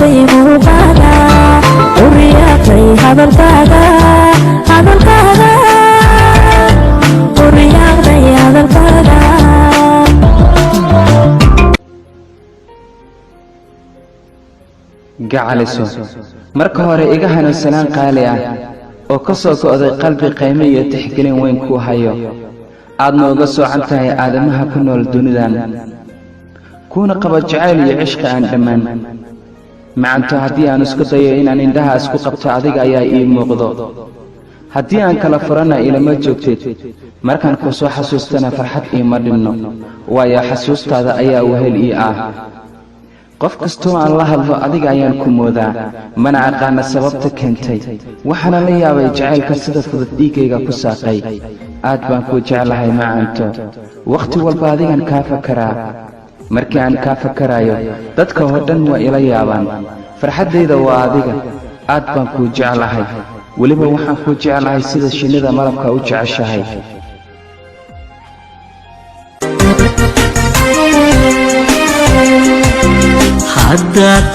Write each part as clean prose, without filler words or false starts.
Bartay muuqaaga, u riyaaqday hadalkaaga, hadalkaaga, u riyaaqday hadalkaaga. Gacaliso, marka hore iga hanuunsanaan qaali ah oo ka soo go'day qalbi qaymo iyo tixgelin weyn kuu hayo, aadna uga soocan tahay aadamaha ku nool dunidan, kuuna qabo jacayl iyo cishqi aan dhammaan. Macanto, haddii aan isku dayo inaan indhaha isku qabto, adiga ayaa ii muuqdo. Haddii aan kala furana, ilama joogtid. Markaan ku soo xasuustana, farxad iima dhinno, waayo xasuustaada ayaa wehel ii ah. Qof kastoo aan la hadlo, adiga ayaan ku moodaa, mana aqaana sababta keentay. Waxaana la yaabay jacaylka sida fudud dhiiggayga ku saaqay. Aad baan kuu jeclahay, macaanto. Wakhti walba adigan kaa fakaraa. Markii aan kaa fakaraayo, dadka oo dhan waa ila yaabaan. Farxaddayda waa adiga. Aad baan kuu jeclahay. Weliba waxaan kuu jeclahay sida shinnida malabka u jeceshahay. Haddaad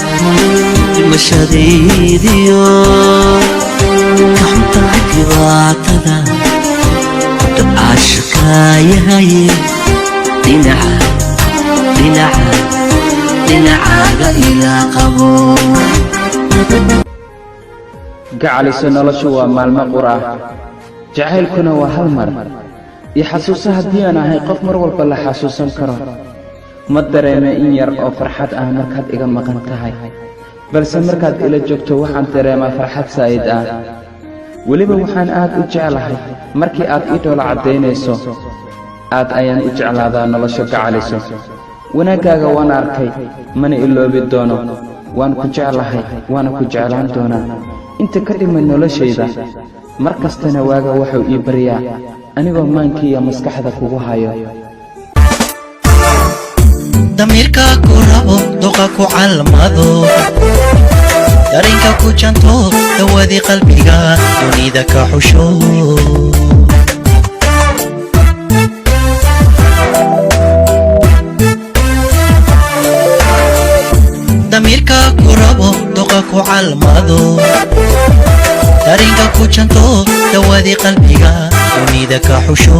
dhimashadaydiyo ka xuntahay dhibaatada, dabcaashakaayahaye, dhinaca, dhinaca, dhinacaaga ilaa qabo. Gacaliso, noloshu waa maalmo qur ah, jacaylkuna waa hal mar. Iyo xasuuso haddii aan ahay qof mar walba la xasuusan karo. Ma dareeme in yar oo farxad ah markaad iga maqan tahay, balse markaad ila joogto, waxaan dareemaa farxad saa'id ah. Weliba waxaan aad u jeclahay markii aad ii dhoola caddaynayso. Aad ayaan u jeclaadaa nolosha. Gacaliso, wanaaggaaga waan arkay, mana iloobi doono. Waan ku jeclahay, waana ku jeclaan doonaa inta ka dhiman noloshayda. Mar kastana waaga wuxuu ii baryaa anigoo maankii iyo maskaxda kugu hayo. Damiirka ku rabo, duqa ku calmado, dareenka ku janto, dawadii qalbiga, dunida ka xusho. Damiirka ku rabo, duqa ku calmado, dareenka ku janto, dawadii qalbiga, dunida ka xusho.